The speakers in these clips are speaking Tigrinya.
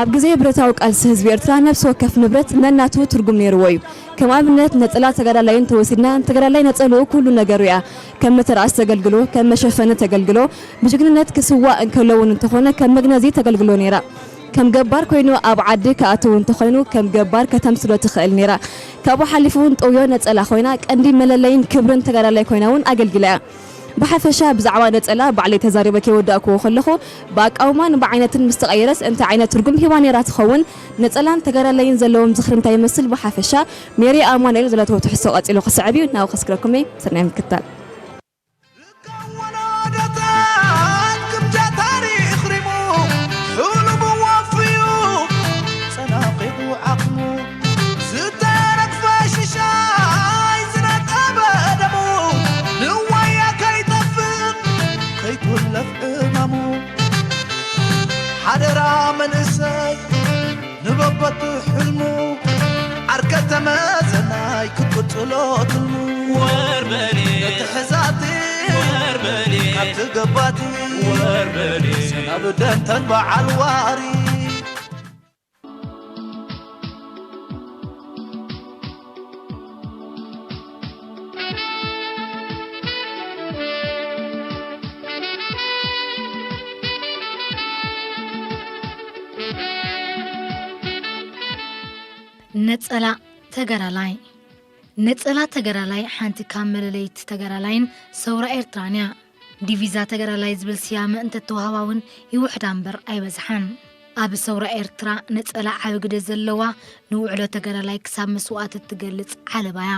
ኣብ ግዜ ብረታዊ ቃልሲ ህዝቢ ኤርትራ ነፍሲ ወከፍ ንብረት ነናቱ ትርጉም ነይርዎ እዩ። ከም ኣብነት ነጸላ ተጋዳላይ እንተወሲድና፣ ተጋዳላይ ነጸልኡ ኩሉ ነገሩ እያ። ከም መተርኣስ ተገልግሎ፣ ከም መሸፈኒ ተገልግሎ፣ ብጅግንነት ክስዋእ እንከሎ እውን እንተኾነ ከም መግነዚ ተገልግሎ ነይራ። ከም ገባር ኮይኑ ኣብ ዓዲ ክኣቱ እንተኾይኑ ከም ገባር ከተምስሎ ትኽእል ነይራ። ካብኡ ሓሊፉ እውን ጠውዮ ነጸላ ኮይና ቀንዲ መለለይን ክብርን ተጋዳላይ ኮይና እውን ኣገልጊላ እያ። ብሓፈሻ ብዛዕባ ነጸላ ባዕለይ ተዛሪበ ከይወዳእክዎ ከለኹ ብኣቃውማን ብዓይነትን ምስ ተቐየረስ እንታይ ዓይነት ትርጉም ሂባ ነይራ ትኸውን? ነጸላን ተጋዳላይን ዘለዎም ዝኽሪ እንታይ ይመስል? ብሓፈሻ ሜሪ ኣማኑኤል ዘለቶ ትሕዝቶ ቀጺሉ ክስዕብ እዩ። ናብኡ ከስግረኩም እየ። ሰናይ ምክትታል። ዝከወን ወደታት ክብዳ ታሪኽ ሪሙ፣ ሕሉሙ ወፍዩ ጸናቒቑ ዓቕሙ፣ ዝተረግፈ ሽሻይ ዝነጠበ ደሙ፣ ንዋያ ከይጠፍእ ከይትውለፍ ዕማሙ። ሓደራ መንእሰይ ንበበቱ ሕልሙ፣ ዓርከ ተመዘናይ ክትቅጽሎ ትልሙ። ወርበሬ፣ እቲ ሕዛቲ፣ ወርበሬ፣ ካብቲ ገባቲ፣ ወርበሬ፣ ሰናብ ደንተን በዓል ዋሪ። ነጸላ ተጋዳላይ። ነጸላ ተጋዳላይ ሓንቲ ካብ መለለይቲ ተጋዳላይን ሰውራ ኤርትራን እያ። ዲቪዛ ተጋዳላይ ዝብል ስያመ እንተተዋህባ እውን ይውሕዳ እምበር ኣይበዝሓን። ኣብ ሰውራ ኤርትራ ነጸላ ዓቢ ግደ ዘለዋ፣ ንውዕሎ ተጋዳላይ ክሳብ መስዋእቲ እትገልጽ ዓለባ እያ።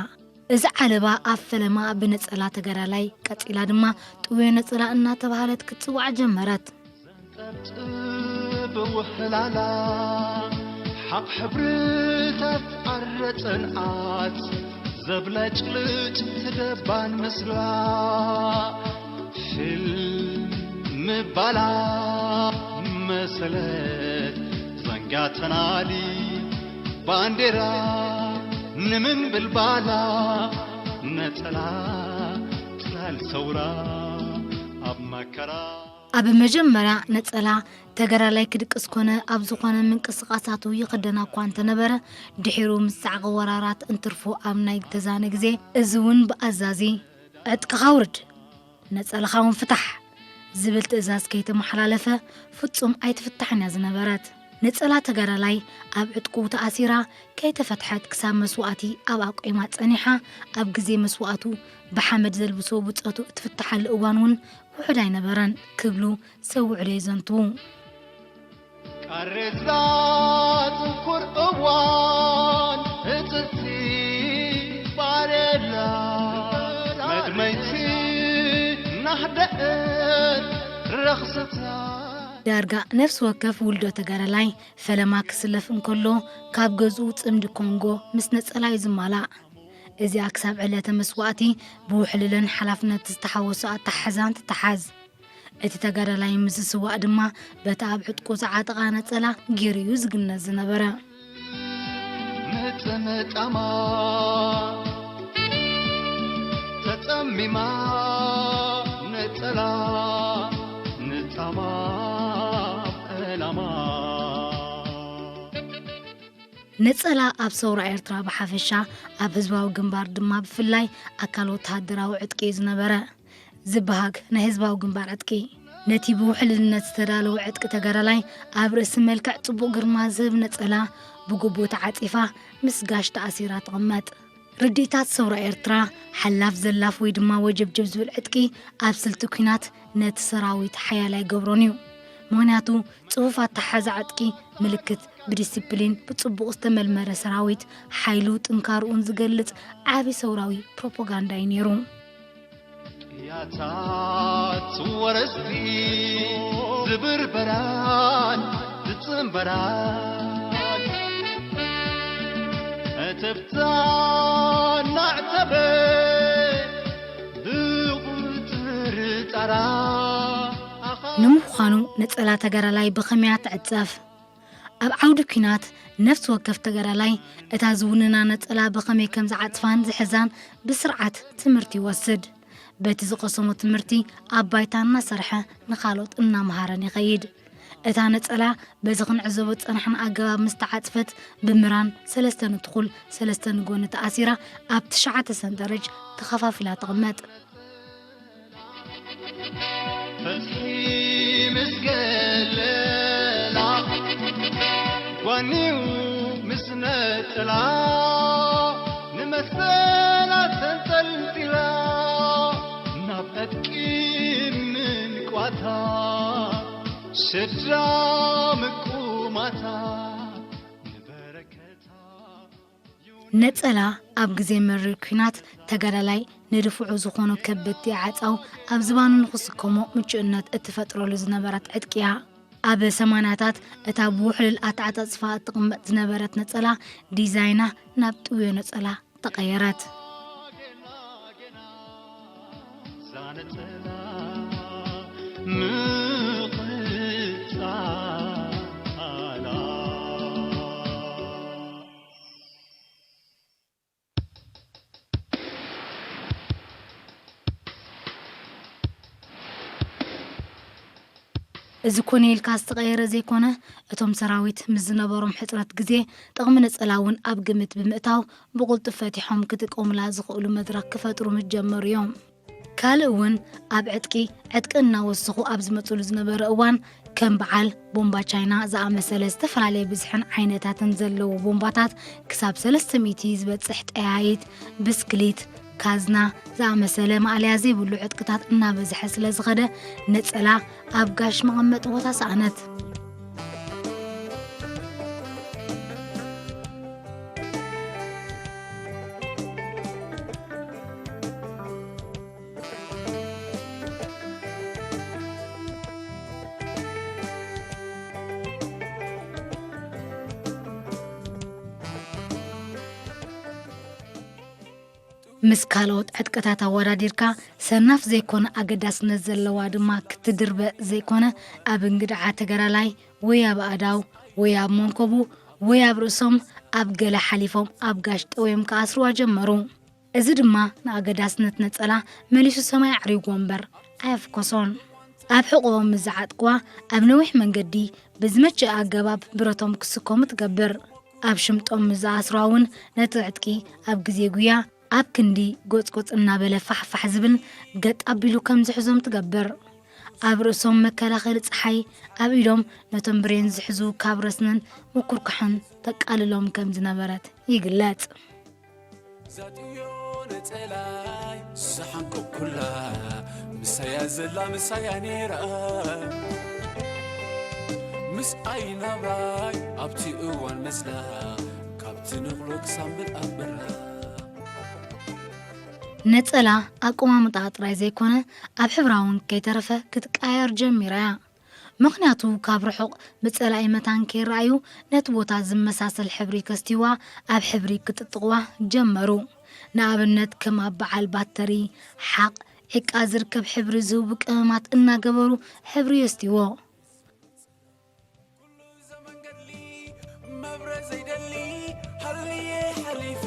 እዛ ዓለባ ኣብ ፈለማ ብነጸላ ተጋዳላይ፣ ቀጺላ ድማ ጥውዮ ነጸላ እናተባህለት ክትጽዋዕ ጀመረት። ዘንጸብጽብ ውሕላላ፣ ሓቕ ሕብርታት ኣረ ጽንዓት፣ ዘብለጭልጭ ትደባን ምስላ፣ ፊልም ምባላ መሰለት፣ ዘንጋ ተናዲ ባንዴራ ንምንብልባላ፣ ነጸላ ጽላል ሰውራ ኣብ መከራ። ኣብ መጀመርያ ነጸላ ተጋዳላይ ክድቅስ ኮነ ኣብ ዝኾነ ምንቅስቓሳቱ ይኽደና እኳ እንተነበረ፣ ድሒሩ ምስ ጻዕቒ ወራራት እንትርፎ ኣብ ናይ ተዛነ ግዜ፣ እዚ እውን ብኣዛዚ፣ "ዕጥቅኻ ኣውርድ፣ ነጸላኻ እውን ፍታሕ" ዝብል ትእዛዝ ከይተመሓላለፈ ፍጹም ኣይትፍታሕን እያ ዝነበረት። ነጸላ ተጋዳላይ ኣብ ዕጥቁ ተኣሲራ ከይተፈትሐት ክሳብ መስዋእቲ ኣብ ኣቆይማ ጸኒሓ፣ ኣብ ግዜ መስዋእቱ ብሓመድ ዘልብሶ ብጾቱ እትፍትሓሉ እዋን እውን ውሑድ ኣይነበረን ክብሉ ሰብ ውዕሎ የዘንትዉ። ቃሬዛ ጽንኩር እዋን ህጽጽቲ ባሬላ መድመይቲ ናህደአት ረኽስታ። ዳርጋ ነፍሲ ወከፍ ውልዶ ተጋዳላይ ፈለማ ክስለፍ እንከሎ ካብ ገዝኡ ጽምዲ ኮንጎ ምስ ነጸላ እዩ ዝማላእ። እዚኣ ክሳብ ዕለተ መስዋእቲ ብውሕልለን ሓላፍነት ዝተሓወሶ ኣተሓሕዛን ትተሓዝ። እቲ ተጋዳላይ ምስ ዝስዋእ ድማ በቲ ኣብ ዕጥቁ ዝዓጠቓ ነጸላ ገይሩ እዩ ዝግነዝ ዝነበረ። ምጥምጣማ ተጸሚማ ነጸላ ንጻማ ዕላማ። ነጸላ ኣብ ሰውራ ኤርትራ ብሓፈሻ፣ ኣብ ህዝባዊ ግንባር ድማ ብፍላይ ኣካል ወተሃደራዊ ዕጥቂ እዩ ዝነበረ። ዝበሃግ ናይ ህዝባዊ ግንባር ዕጥቂ። ነቲ ብውሕልልነት ዝተዳለወ ዕጥቂ ተጋዳላይ ኣብ ርእሲ መልክዕ ጽቡቕ ግርማ ዝህብ ነጸላ ብጉቡእ ተዓጺፋ ምስ ጋሽ ተኣሲራ ትቕመጥ። ርድኢታት ሰውራ ኤርትራ፣ ሓላፍ ዘላፍ ወይ ድማ ወጀብጀብ ዝብል ዕጥቂ ኣብ ስልቲ ኲናት ነቲ ሰራዊት ሓያል ኣይገብሮን እዩ። ምኽንያቱ፣ ጽፉፍ ኣተሓሕዛ ዕጥቂ ምልክት ብዲሲፕሊን ብጽቡቕ ዝተመልመለ ሰራዊት፣ ሓይሉ ጥንካርኡን ዝገልጽ ዓቢ ሰውራዊ ፕሮፓጋንዳ እዩ ነይሩ። ያታት ወረስቲ ዝብርበራን ዝጽንበራን፣ እትብታ እናዕጸበ ብቑጽሪ ጻራ ኣኻ ንምዃኑ ነጸላ ተጋዳላይ ብኸመይ እያ ትዕጸፍ? ኣብ ዓውዲ ኲናት ነፍሲ ወከፍ ተጋዳላይ እታ ዝውንና ነጸላ ብኸመይ ከም ዝዓጽፋን ዝሕዛን ብስርዓት ትምህርቲ ይወስድ። በቲ ዝቐሰሞ ትምህርቲ ኣብ ባይታ እናሰርሐ ንኻልኦት እናምሃረን ይኸይድ። እታ ነጸላ በዚ ክንዕዘቦ ዝጸናሕና ኣገባብ ምስ ተዓጽፈት፣ ብምራን ሰለስተ ንትኹል ሰለስተ ንጎኒ ተኣሲራ ኣብ ትሽዓተ ሰንጠረዥ ተኸፋፊላ ትቕመጥ። ፍትሒ ምስ ገለላ፣ ጓኒው ምስ ነጸላ፣ ንመሰላ ተንጠልጢላ፣ ናብ ዕጥቂ ምንቋታ፣ ስድራ ምቁማታ፣ ንበረከታ። ነጸላ ኣብ ግዜ መሪር ኲናት ተጋዳላይ ንድፍዑ ዝኾኑ ከበድቲ ዓጻው ኣብ ዝባኑ ንኽስከሞ ምቹእነት እትፈጥረሉ ዝነበረት ዕጥቂ እያ። ኣብ ሰማንያታት እታ ብውሕሉል ኣተዓጻጽፋ እትቕመጥ ዝነበረት ነጸላ ዲዛይና ናብ ጥውዮ ነጸላ ተቐየረት። እዚ ኮነ ኢልካ ዝተቐየረ ዘይኮነ፣ እቶም ሰራዊት ምስ ዝነበሮም ሕጽረት ግዜ፣ ጥቕሚ ነጸላ እውን ኣብ ግምት ብምእታው፣ ብቕልጡፍ ፈቲሖም ክጥቀሙላ ዝኽእሉ መድረኽ ክፈጥሩ ምስ ጀመሩ እዮም። ካልእ እውን፣ ኣብ ዕጥቂ፣ ዕጥቂ እናወሰኹ ኣብ ዝመጽሉ ዝነበረ እዋን፣ ከም በዓል ቦምባ ቻይና ዝኣመሰለ ዝተፈላለየ ብዝሕን ዓይነታትን ዘለዎ ቦምባታት ክሳብ ሰለስተ ሚእቲ ዝበጽሕ ጠያይት፣ ብስክሊት፣ ካዝና ዝኣመሰለ ማእለያ ዘይብሉ ዕጥቅታት እናበዝሐ ስለ ዝኸደ፣ ነጸላ ኣብ ጋሽ መቐመጢ ቦታ ሰኣነት። ምስ ካልኦት ዕጥቅታት ኣወዳዲርካ ሰናፍ ዘይኮነ ኣገዳስነት ዘለዋ ድማ ክትድርበ ዘይኮነ ኣብ እንግድዓ ተጋዳላይ ወይ ኣብ ኣእዳው ወይ ኣብ መንኮቡ ወይ ኣብ ርእሶም ኣብ ገለ ሓሊፎም ኣብ ጋሽ ጠውዮም ክኣስርዋ ጀመሩ። እዚ ድማ ንኣገዳስነት ነጸላ መሊሱ ሰማይ ኣዕሪግዎ እምበር ኣየፍኮሶን። ኣብ ሕቖኦም ምስ ዝዓጥቅዋ ኣብ ነዊሕ መንገዲ ብዝመቸእ ኣገባብ ብረቶም ክስከሙ ትገብር። ኣብ ሽምጦም ምስ ዝኣስርዋ እውን ነቲ ዕጥቂ ኣብ ግዜ ጉያ ኣብ ክንዲ ጎጽጎጽ እናበለ ፋሕፋሕ ዝብል ገጥ ኣቢሉ ከም ዝሕዞም ትገብር። ኣብ ርእሶም መከላኸሊ ጸሓይ፣ ኣብ ኢዶም ነቶም ብሬን ዝሕዙ ካብ ረስንን ምኩርኳሕን ተቃልሎም ከም ዝነበረት ይግለጽ። ዛጥዮ ነጸላይ ዝሓንቆ ኩላ ምሳያ ዘላ ምሳያ ነይራ። ምስ ኣይናብራይ ኣብቲ እዋን መስላ ካብቲ ንቕሎ ክሳብ ምልኣት በራ። ነጸላ ኣቆማምጣኣ ጥራይ ዘይኮነ፣ ኣብ ሕብራ እውን ከይተረፈ ክትቀያየር ጀሚራ እያ። ምኽንያቱ፣ ካብ ርሑቕ ብጸላኢ መታን ከይረኣዩ፣ ነቲ ቦታ ዝመሳሰል ሕብሪ ከስትይዋ፣ ኣብ ሕብሪ ክጥጥቕዋ ጀመሩ። ንኣብነት፣ ከም ኣብ በዓል ባተሪ፣ ሓቕ፣ ዒቃ ዝርከብ ሕብሪ ዝህቡ ቀመማት እናገበሩ ሕብሪ የስትይዎ። ኩሉ ዘመን ገድሊ መብረ ዘይደሊ ሃልየ ሓሊፈ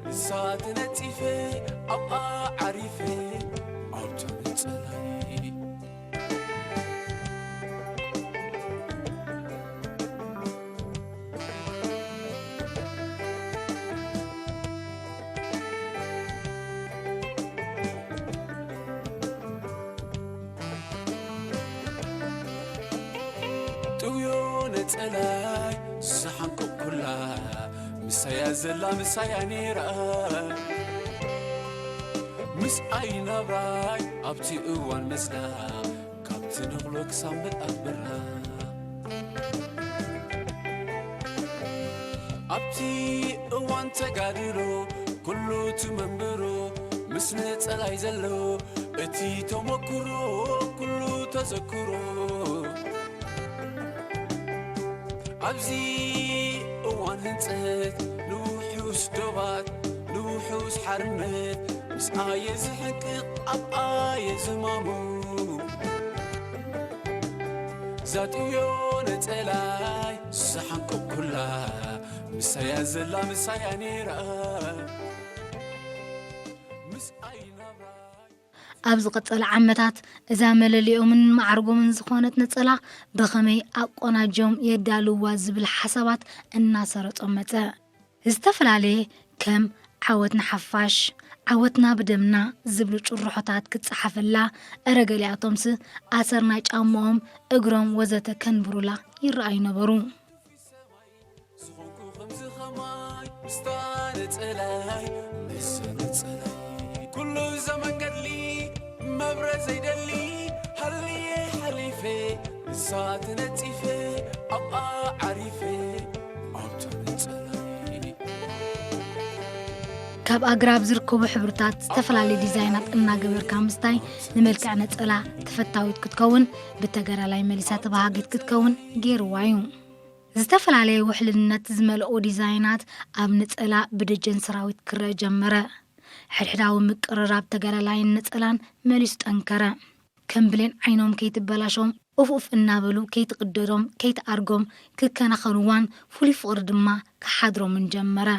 ንሳ ተነጺፈ ኣብኣ ዓሪፈ ኣብታ ነጸላይ። ጥውዮ ነጸላይ ዝሓንቆ ኩላ ምሳያ ዘላ ምሳያ ነይራ። ምስ ኣይናብራይ ኣብቲ እዋን መስላ ካብቲ ንቕሎ ክሳብ ምልኣት በራ። ኣብቲ እዋን ተጋድሎ ኩሉ እቲ መንብሮ ምስ ነጸላይ ዘሎ እቲ ተመኩሮ ኩሉ ተዘክሮ። ኣብዚ እዋን ህንጸት ንውሑስ ዶባት ንውሑስ ሓርነት ምስኣየ ዝሕንቅቕ ኣብኣየ ዝማሙ። ዛጥዮ ነጸላይ ዝሓንቆ ኩላ ምሳያ ዘላ ምሳያ ነይራ። ምስ ኣይናብራይ ኣብ ዝቐጸለ ዓመታት እዛ መለለዮምን ማዕርጎምን ዝኾነት ነጸላ ብኸመይ ኣቆናጆም የዳልውዋ ዝብል ሓሳባት እናሰረጾም መጸ። ዝተፈላለየ ከም ዓወት ንሓፋሽ፣ ዓወትና ብደምና ዝብሉ ጭርሖታት ክጸሓፈላ፣ እረ ገሊኣቶምስ ኣሰር ናይ ጫምኦም፣ እግሮም ወዘተ ከንብሩላ ይረኣዩ ነበሩ። ዝኾንኩ ከምዚ ኸማይ ምስታ ነጸላይ፣ ምስ ነጸላይ ኩሉ ዘመን ገድሊ መብረ ዘይደሊ ሃልየ ሓሊፈ ንሳ ተነጺፈ ኣብኣ ዓሪፈ ኣብታ ነጸላይ። ካብ ኣግራብ ዝርከቡ ሕብርታት ዝተፈላለዩ ዲዛይናት እናገበርካ ምስታይ ንመልክዕ ነጸላ ተፈታዊት ክትከውን፣ ብተጋዳላይ መሊሳ ተባሃጊት ክትከውን ገይርዋ እዩ። ዝተፈላለየ ውሕልነት ዝመልኦ ዲዛይናት ኣብ ነጸላ ብደጀን ሰራዊት ክረአ ጀመረ። ሕድሕዳዊ ምቅርራብ ተጋዳላይን ነጸላን መሊሱ ጠንከረ። ከም ብሌን ዓይኖም ከይትበላሾም ኡፍ ኡፍ እናበሉ ከይትቕደዶም ከይትኣርጎም ክከናኸንዋን ፍሉይ ፍቕሪ ድማ ክሓድሮምን ጀመረ።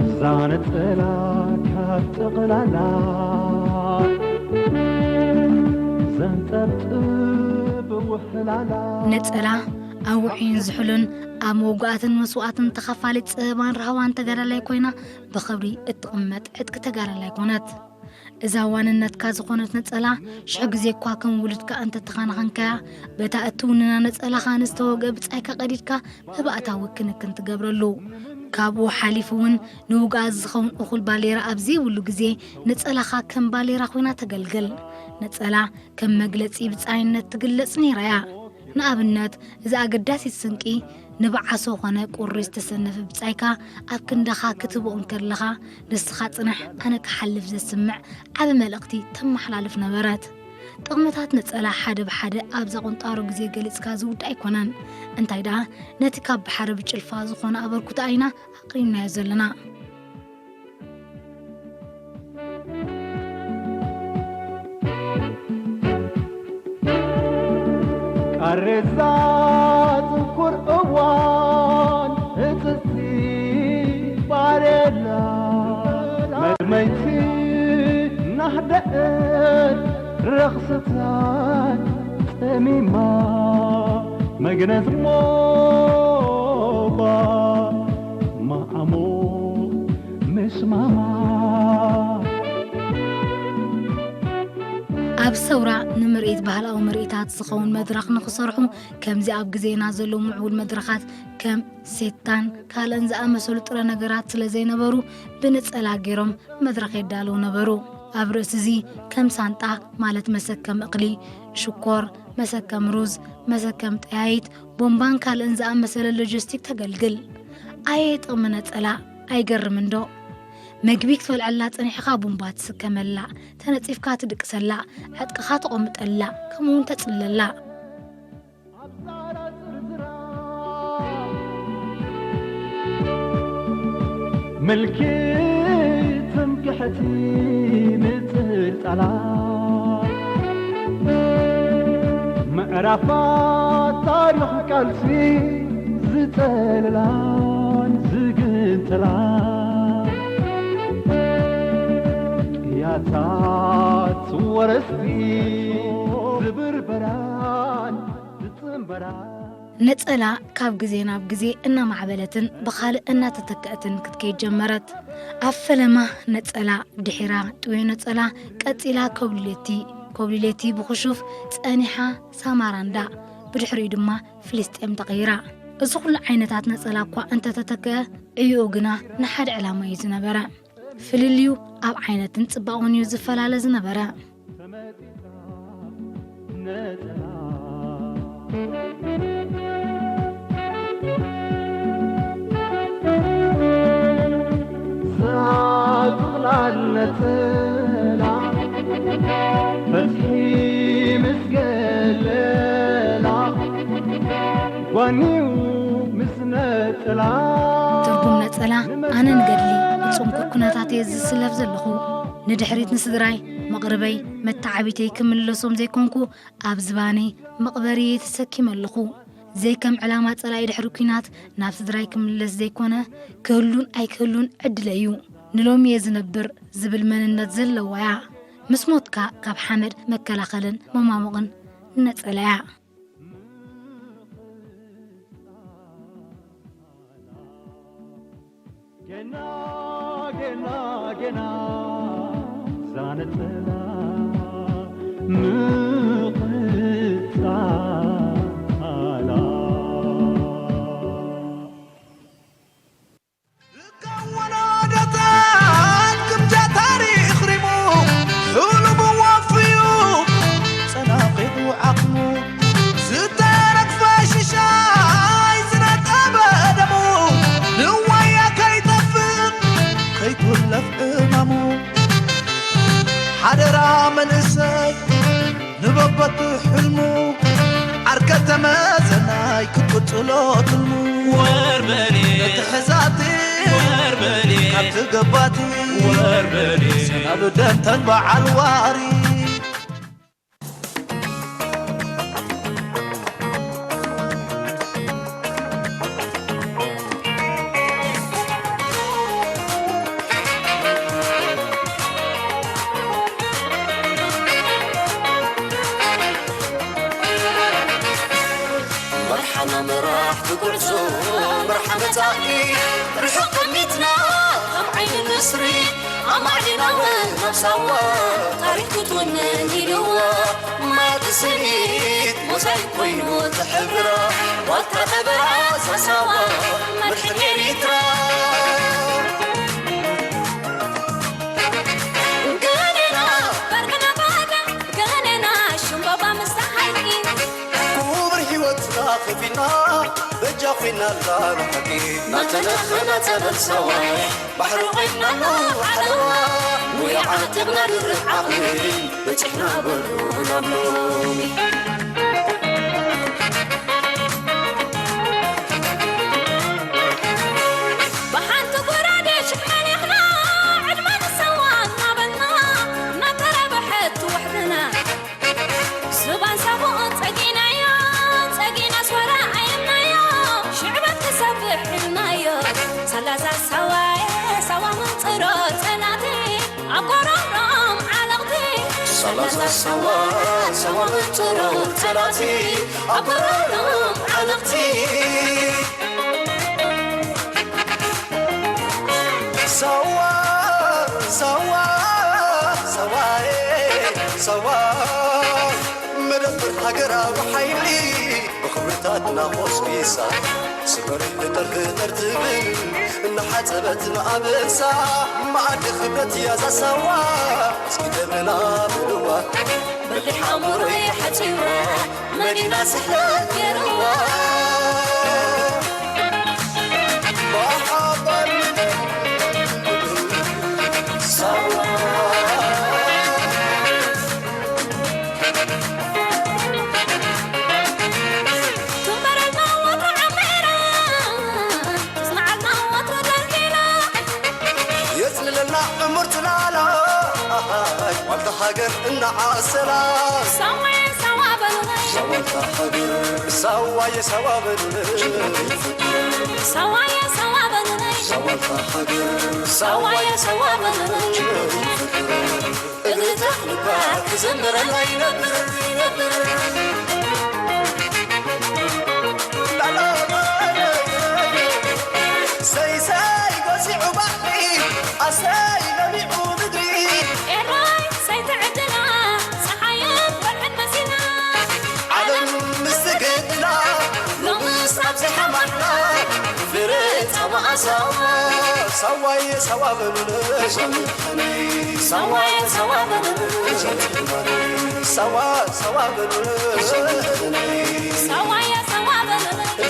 እዛ ነጸላ ካብ ጠቕላላ ዘንጠብጥብ ውሕላላ። ነጸላ ኣብ ውዑይን ዝሑልን ኣብ መውጋእትን መስዋእትን ተኻፋሊት ጸበባን ራህዋን ተጋዳላይ ኮይና ብኽብሪ እትቕመጥ ዕጥቂ ተጋዳላይ ኮነት። እዛ ዋንነትካ ዝኾነት ነጸላ ሽሕ ግዜ እኳ ከም ውሉድካ እንተተኻናኸንካያ፣ በታ እትውንና ነጸላኻ ንዝተወግአ ብጻይካ ቀዲድካ መባእታዊ ክንክን ትገብረሉ። ካብኡ ሓሊፉ እውን ንውጉኣት ዝኸውን እኹል ባሌራ ኣብ ዘይብሉ ግዜ ነጸላኻ ከም ባሌራ ኮይና ተገልግል። ነጸላ ከም መግለጺ ብጻይነት ትግለጽ ነይራ እያ። ንኣብነት፣ እዛ ኣገዳሲት ስንቂ ንበዓሶ ኾነ ቁሪ ዝተሰነፈ ብጻይካ ኣብ ክንዳኻ ክትህቦ እንከለኻ፣ ንስኻ ጽናሕ ኣነ ክሓልፍ ዘስምዕ ዓቢ መልእኽቲ ተመሓላልፍ ነበረት። ጥቕምታት ነጸላ ሓደ ብሓደ ኣብዛ ቁንጣሮ ግዜ ገሊጽካ ዝውዳእ ኣይኮነን። እንታይ ደኣ፣ ነቲ ካብ ባሕሪ ብጭልፋ ዝኾነ ኣበርክቶ ኣይና ኣቕሪብናዮ ዘለና። ቃሬዛ ጽንኩር እዋን ህጽጽቲ ባሬላ መድመይቲ ናህደአት ረኽስታት ጸሚማ መግነዝ ሞባ መዓሙ ምስማማ። ኣብ ሰውራ ንምርኢት ባህላዊ ምርኢታት ዝኸውን መድረኽ ንኽሰርሑ፣ ከምዚ ኣብ ግዜና ዘለዉ ምዕቡል መድረኻት ከም ሴታን ካልእን ዝኣመሰሉ ጥረ ነገራት ስለ ዘይነበሩ፣ ብነጸላ ገይሮም መድረኽ የዳልዉ ነበሩ። ኣብ ርእሲ እዚ ከም ሳንጣ፣ ማለት መሰከም እኽሊ፣ ሽኮር፣ መሰከም ሩዝ፣ መሰከም ጠያይት፣ ቦምባን ካልእን ዝኣመሰለ ሎጂስቲክ ተገልግል። ኣየ ጥቕሚ ነጸላ! ኣይገርምን ዶ? መግቢ ክትበልዐላ ጸኒሕኻ ቡምባ ትስከመላ፣ ተነጺፍካ ትድቅሰላ፣ ዕጥቅኻ ተቖምጠላ፣ ከምኡውን ተጽልለላ። ምልኪ ትምክሕቲ ምጽልጣላ፣ ምዕራፋት ታሪኽ ቃልሲ ዝጸልላን ዝግንጥላ፣ ቅያታት ወረስቲ ዝብርበራን ዝጽንበራን። ነጸላ ካብ ግዜ ናብ ግዜ እናማዕበለትን ብኻልእ እናተተክአትን ክትከይድ ጀመረት። ኣብ ፈለማ ነጸላ፣ ድሒራ ጥውዮ ነጸላ፣ ቀጺላ ኮብሊለቲ፣ ኮብሊለቲ ብኽሹፍ ጸኒሓ ሳማራንዳ፣ ብድሕሪኡ ድማ ፍልስጤም ተቐይራ። እዚ ኩሉ ዓይነታት ነጸላ እኳ እንተተተክአ፣ ዕዮኡ ግና ንሓደ ዕላማ እዩ ዝነበረ። ፍልልዩ ኣብ ዓይነትን ጽባቐን እዩ ዝፈላለ ዝነበረ። ኣነ ንገድሊ ብጽንኩር ኩነታተይ ዝስለፍ ዘለኹ፣ ንድሕሪት ንስድራይ፣ መቕርበይ፣ መተዓቢተይ ክምልሶም ዘይኮንኩ፣ ኣብ ዝባነይ መቕበሪየ ተሰኪመ ኣለኹ። ዘይከም ዕላማ ጸላኢ ድሕሪ ኲናት ናብ ስድራይ ክምለስ ዘይኮነ፣ ክህሉን ኣይክህሉን ዕድለይ እዩ። ንሎሚ እየ ዝነብር ዝብል መንነት ዘለዋ እያ። ምስ ሞትካ ካብ ሓመድ መከላኸልን መማሙቕን ነጸላ እያ። ገና ገና ገና ዛነጸላ ምቕጻላ። ወላደታት ግምጃ ታሪኽ ሪሙ፣ ሕሉሙ ወፍዩ ጸናቒቑ ዓቕሙ፣ ዝተረግፈ ሽሻይ ዝነጠበ ደሙ፣ ንዋያ ከይጠፍእ ከይትውለፍ ዕማሙ። ሓደራ መንእሰይ ንበበት ሕልሙ፣ ዓርከ ተመዘናይ ክትቅጽሎ ትልሙ። ወርበኔ ነቲ ሕዛቲ ወርበኔ ካብቲ ገባቲ ወርበኔ ሰናብ ደምተን በዓል ዋሪ። መርሓና መራሕቲ ጉዕዞ መርሓ መጻኢ ርሑቕ ጠሚትና ከም ዓይኒ ንስሪ ኣማዕዲና እውን ናብ ሳዋ ታሪኽ ክትውንን ኢልዋ። ማያት ስኒት ሞዛይክ ኮይኑ ዝሕብራ ዋልታ ጠበራ ሳሳዋ መድሕን ኤሪትራ። ገኔና በርቅና ባዳ ገኔና ሽምባባ ምስታ ሓይቂ ክቡር ህይወትና ከፊልና በጃ ኮይና ኣላ ንሓቂ ናተነኸና ጸበል ሳዋ ባሕሪ ኮይና ኣሎ ዓለዋ ሙያ ዓጢቕና ድርብ ዓቕሊ በጺሕና በሉ ናብ ሎሚ። ብሓንቲ ጎራዴ ሽሕ መሊኽና ዕድመ ንሰዋ እናበልና እናተረብሐት ትውሕድና። ዝባን ሳቡኡ ጸጊናዮ፣ ጸጊና ኣስዋራ ኣይናዮ፣ ሽዕበት ክሰፍሕ ኢልናዮ። ሳላዛ ሳዋየ፣ ሳዋ ምንጽሮ ጸላቲ፣ ኣብ ጎረሮም ዓለቕቲ። ሳላዛ ሳዋ፣ ሳዋ ምንጽሮ ጸላቲ፣ ኣብ ጎረሮም ዓለቕቲ። ሳዋ፣ ሳዋ፣ ሳዋየ፣ ሳዋ፣ መደበር ሃገራዊ ሓይሊ ብኽብርታትና ቆስቂሳ፣ ስበር ህጠር ህጠር ትብል እናሓጸበት ንኣበሳ፣ መኣዲ ክብረት እያ እዛ ሳዋ፣ እስኪ ደመና በልዋ፣ በሊሕ ኣእምሮይ ሓጺዋ፣ መዲና ስሕለት ገይርዋ። መሓባን ሳዋ ትንበረልና ወትሩ ዓሚራ፣ ትጽንዓልና ወትሩ ደልዲላ። የጽልለና ዕሙር ጽላላ፣ ዋልታ ሃገር እናዓሰላ። ሳዋየ ሳዋ በሉለይ። ሳዋልታ ሃገር። ሳዋየ ሳዋ በሉለይ። ሳዋየ ሳዋ በሉለይ። ሳዋልታ ሃገር። ሳዋየ ሳዋ በሉለይ። እግሪ ተኽልባ ክዘምረላ ይነብር፣ ይነብር። ሰይ ሰይ ገሲዑ ባሕሪ፣ ኣሰይ ለሚዑ ምድሪ። ኤረይ ሰይትዕድላ፣ ጸሓይን ወርሕን መሲላ። ዓለም ምስ ትግድላ፣ ሎምስ ኣብዚሓ ማዕላ። ፍረ ጸባኣ ሳዋ፣ ሳዋየ ሳዋ በሉለይ። ሳዋየ ሳዋ በሉለይ። ሳዋ፣ ሳዋ በሉለይ። ሳዋየ ሳዋ በሉለይ።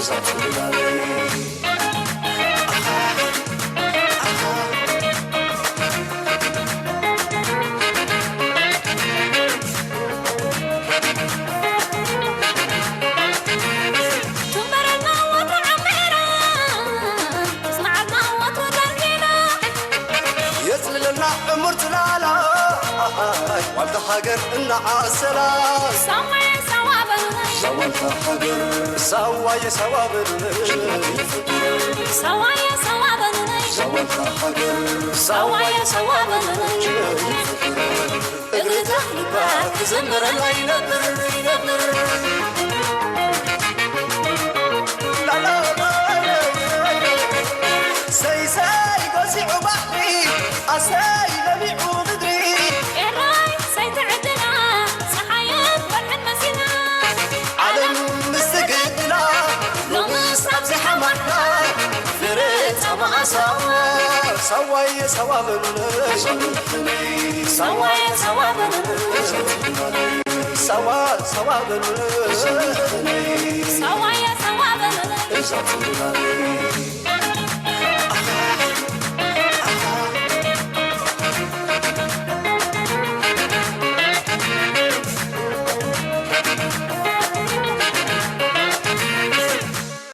ትንበረልና ወትሩ ዓሚራ፣ ትጽንዓልና ወትሩ እናዓሰላ ሳዋየ ሳዋ በሉለይ። ሳዋየ ሳዋ በሉለይ። ሳዋየ ሳዋ በሉለይ። ሳዋየ ሳዋ በሉለይ። እግሪ ተኽልባ ክዘምረላ ይነብር፣ ይነብር። ላላ ሰይ ሰይ ገሲዑ ባሕሪ፣ ኣሰይ ለሚዑ ምድሪ። ኤራይ ሰይትዕድና፣ ጸሓይን ወርሕን መሲና። ዓለም ምስ ትግድላ፣ ሎምስ ኣብዚ ሓማትና፣ ፍረ ጻማኣ ሳዋ። ሳዋየ ሳዋ በሉለይ። ሳዋየ ሳዋ በሉለይ። ሳዋ፣ ሳዋ በሉለይ። ሳዋየ ሳዋ በሉለይ።